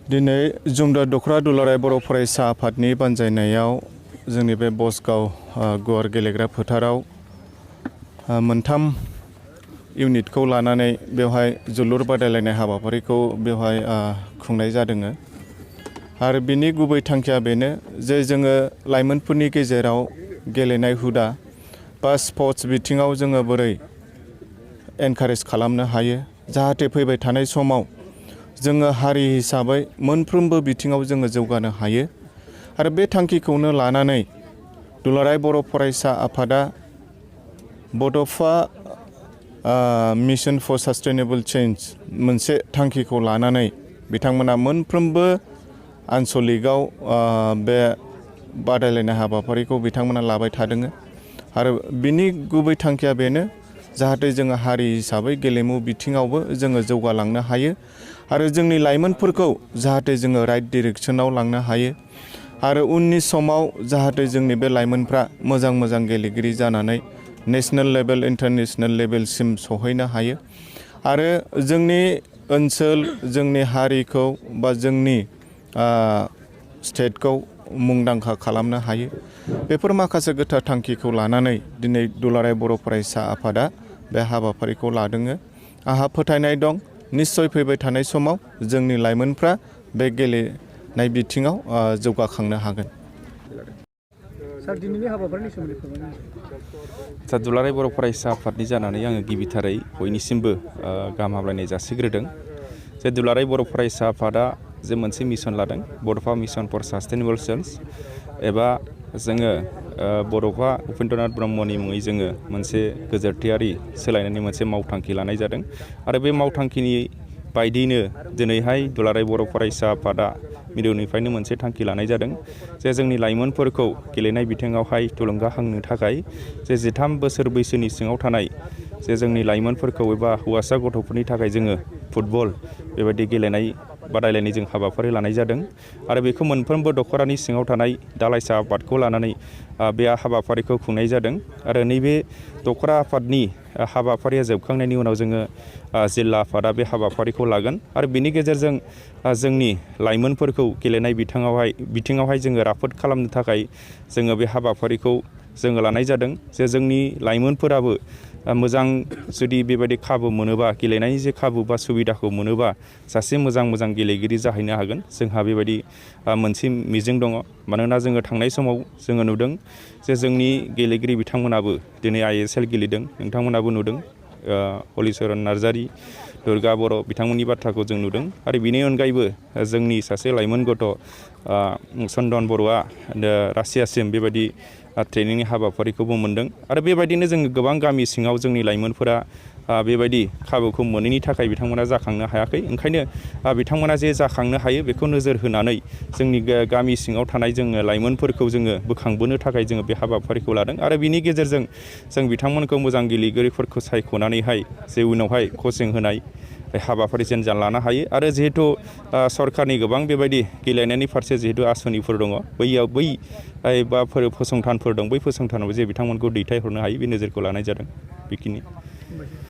दिनै जुमदा दखरा दुलाराय बर' फरायसा आफादनि बानजायनायाव जोंनि बे बसगाव गुवार गेलेग्रा फोथाराव मोनथाम इउनिटखौ लानानै बेवहाय जोलुर बादायलायनाय हाबाफारिखौ बेवहाय खुंनाय जादों आरो बिनि गुबै थांखिया बेनो जे जोङो लाइमोनफोरनि गेजेराव गेलेनाय हुदा बा स्पर्ट्स बिथिङाव जोङो बोरै एनकारेज खालामनो हायो जाहाथे फैबाय थानाय समाव जोङो हारि हिसाबै मोनफ्रोमबो बिथिङाव जोङो जौगानो हायो आरो बे थांखिखौनो लानानै दुलाराय बर' फरायसा आफादा बड'फा मिशन फर सास्टेनेबल चेन्ज मोनसे थांखिखौ लानानै बिथांमोना मोनफ्रोमबो आनसलिकआव बे बादायलायनाय हाबाफारिखौ बिथांमोना लाबाय थादों आरो बिनि गुबै थांखिया बेनो जाहाथे जोङो हारि हिसाबै गेलेमु बिथिङावबो जोङो जौगालांनो हायो आरो जोंनि लाइमोनफोरखौ जाहाथे जोङो राइट डिरेक्सनाव लांनो हायो आरो उननि समाव जाहाथे जोंनि बे लाइमोनफ्रा मोजां गेलेगिरि जानानै नेशनेल लेभेल इन्टारनेशनेल लेभेलसिम सहैनो हायो आरो जोंनि ओनसोल जोंनि हारिखौ बा जोंनि स्टेटखौ मुंदांखा खालामनो हायो बेफोर माखासे गोथार थांखिखौ लानानै दिनै दुलाराय बर' फरायसा आफादा बे हाबाफारिखौ लादों। आंहा फोथायनाय दं निश्चय फैबाय थानाय समाव जोंनि लाइमोनफ्रा बे गेलेनाय बिथिङाव जौगाखांनो हागोन। दुलाराय बर' फरायसा आफादनि जानानै आङो गिबिथारै बयनिसिमबो गाहाम हामलायनाय जासिग्रोदों जे दुलाराय बर' फरायसा आफादा जे मोनसे मिशन लादों बड'फा मिशन फर सास्टेनेबल चेन्ज एबा जोङो बड'फा उपेन्द्रनाथ ब्रह्मनि मुङै जोङो मोनसे गोजोरथायारि सोलायनायनि मोनसे मावथांखि लानाय जादों आरो बे मावथांखिनि बायदियैनो दिनैहाय दुलाराय बर' फरायसा आफादा मिरुनिफ्रायनो मोनसे थांखि लानाय जादों जे जोंनि लाइमोनफोरखौ गेलेनाय बिथिङावहाय थुलुंगाखांनो थाखाय जे 13 बोसोर बैसोनि सिङाव थानाय जे जोंनि लाइमोनफोरखौ एबा हौवासा गथ'फोरनि थाखाय जोङो फुटबल बेबायदि गेलेनाय बादायलायनाय जों हाबाफारि लानाय जादों आरो बेखौ मोनफ्रोमबो दखरानि सिङाव थानाय दालाइसा आफादखौ लानानै बे हाबाफारिखौ खुंनाय जादों आरो नैबे दखरा आफादनि हाबाफारिया जोबखांनायनि उनाव जोङो जिल्ला आफादा बे हाबाफारिखौ लागोन आरो बिनि गेजेरजों जोंनि लाइमोनफोरखौ गेलेनाय बिथिङावहाय जोङो राफोद खालामनो थाखाय जोङो बे हाबाफारिखौ जोङो लानाय जादों जे जोंनि लाइमोनफोराबो मोजां जुदि बेबायदि खाबु मोनोबा गेलेनायनि जे खाबु बा सुबिदाखौ मोनोबा सासे मोजां गेलेगिरि जाहैनो हागोन जोंहा बेबायदि मोनसे मिजिं दङ मानोना जोङो थांनाय समाव जोङो नुदों जे जोंनि गेलेगिरि बिथांमोनाबो दिनै ISL गेलेदों नोंथांमोनाबो नुदों हलिचरन नार्जारी दुर्गा बर' बिथांमोननि बाथ्राखौ जों नुदों आरो बिनि अनगायैबो जोंनि सासे लाइमोन गथ' चन्दन बर'आ रासियासिम बेबायदि ट्रेनिंनि हाबाफारिखौबो मोन्दों आरो बेबायदिनो जोङो गोबां गामि सिङाव जोंनि लाइमोनफोरा बेबायदि खाबुखौ मोनैनि थाखाय बिथांमोना जाखांनो हायाखै ओंखायनो बिथांमोना जे जाखांनो हायो बेखौ नोजोर होनानै जोंनि गामि सिङाव थानाय जोङो लाइमोनफोरखौ जोङो बोखांबोनो थाखाय जोङो बे हाबाफारिखौ लादों आरो बिनि गेजेरजों जों बिथांमोनखौ मोजां गेलेगिरिफोरखौ सायख'नानैहाय जे उनावहाय कचिं होनाय हाबाफारि जेन लानो हायो आरो जिहेथु सरकारनि गोबां बेबायदि गेलेनायनि फारसे जिहेतु आसनिफोर दङ बै फसंथानफोर दं बै फसंथानाव जे बिथांमोनखौ दैथायहरनो हायो बे नोजोरखौ लानाय जादों बेखिनि